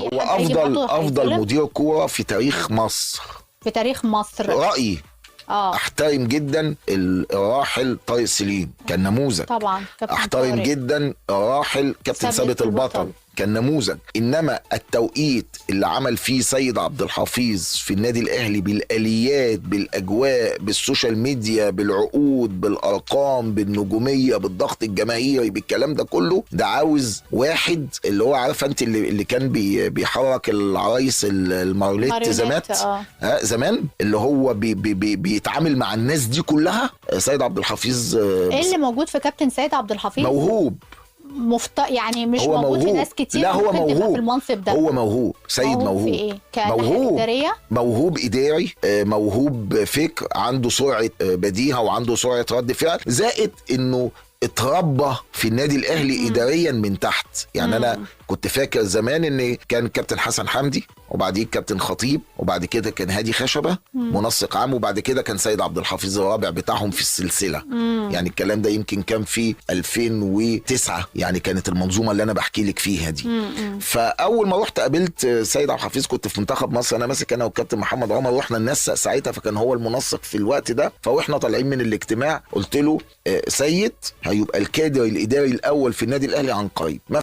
هو حد هيجي افضل بعده افضل هيتظلم؟ مدير كورة في تاريخ مصر. في تاريخ مصر. رايي. احترم جدا الراحل طارق سليم، كان نموذج. طبعا كابتن احترم طارق. جدا الراحل كابتن ثابت ثابت البطل، البطل. كان نموذج. انما التوقيت اللي عمل فيه سيد عبد الحفيظ في النادي الاهلي، بالاليات، بالاجواء، بال social media، بالعقود، بالارقام، بالنجوميه، بالضغط الجماهيري، بالكلام ده كله، ده عاوز واحد اللي هو عارفه انت اللي كان بيحرك العرايس الماريونيت ماريونيت، زمان. زمان اللي هو بي بي بي بيتعامل مع الناس دي كلها. سيد عبد الحفيظ ايه اللي موجود في كابتن سيد عبد الحفيظ؟ موهوب. يعني مش هو موجود في موهوب. ناس كتير. لا، هو ممكن تبقى موهوب. في المنصب ده. هو موهوب، سيد موهوب. في ايه؟ كناحية موهوب. إدارية؟ موهوب اداري، موهوب فكر، عنده سرعة بديهة وعنده سرعة رد فعل، زائد انه اتربى في النادي الاهلي اداريا من تحت. يعني انا كنت فاكر زمان ان كان كابتن حسن حمدي، وبعديه كابتن خطيب، وبعد كده كان هادي خشبه منسق عام، وبعد كده كان سيد عبد الحفيظ الرابع بتاعهم في السلسلة. يعني الكلام ده يمكن كان في 2009، يعني كانت المنظومة اللي انا بحكي لك فيها دي. فاول ما رحت قابلت سيد عبد الحفيظ كنت في منتخب مصر، انا ماسك انا والكابتن محمد عمر، رحنا ننسق ساعتها، فكان هو المنسق في الوقت ده. فاحنا طالعين من الاجتماع قلت له سيد هيبقى الكادر الاداري الاول في النادي الاهلي عن قريب. ما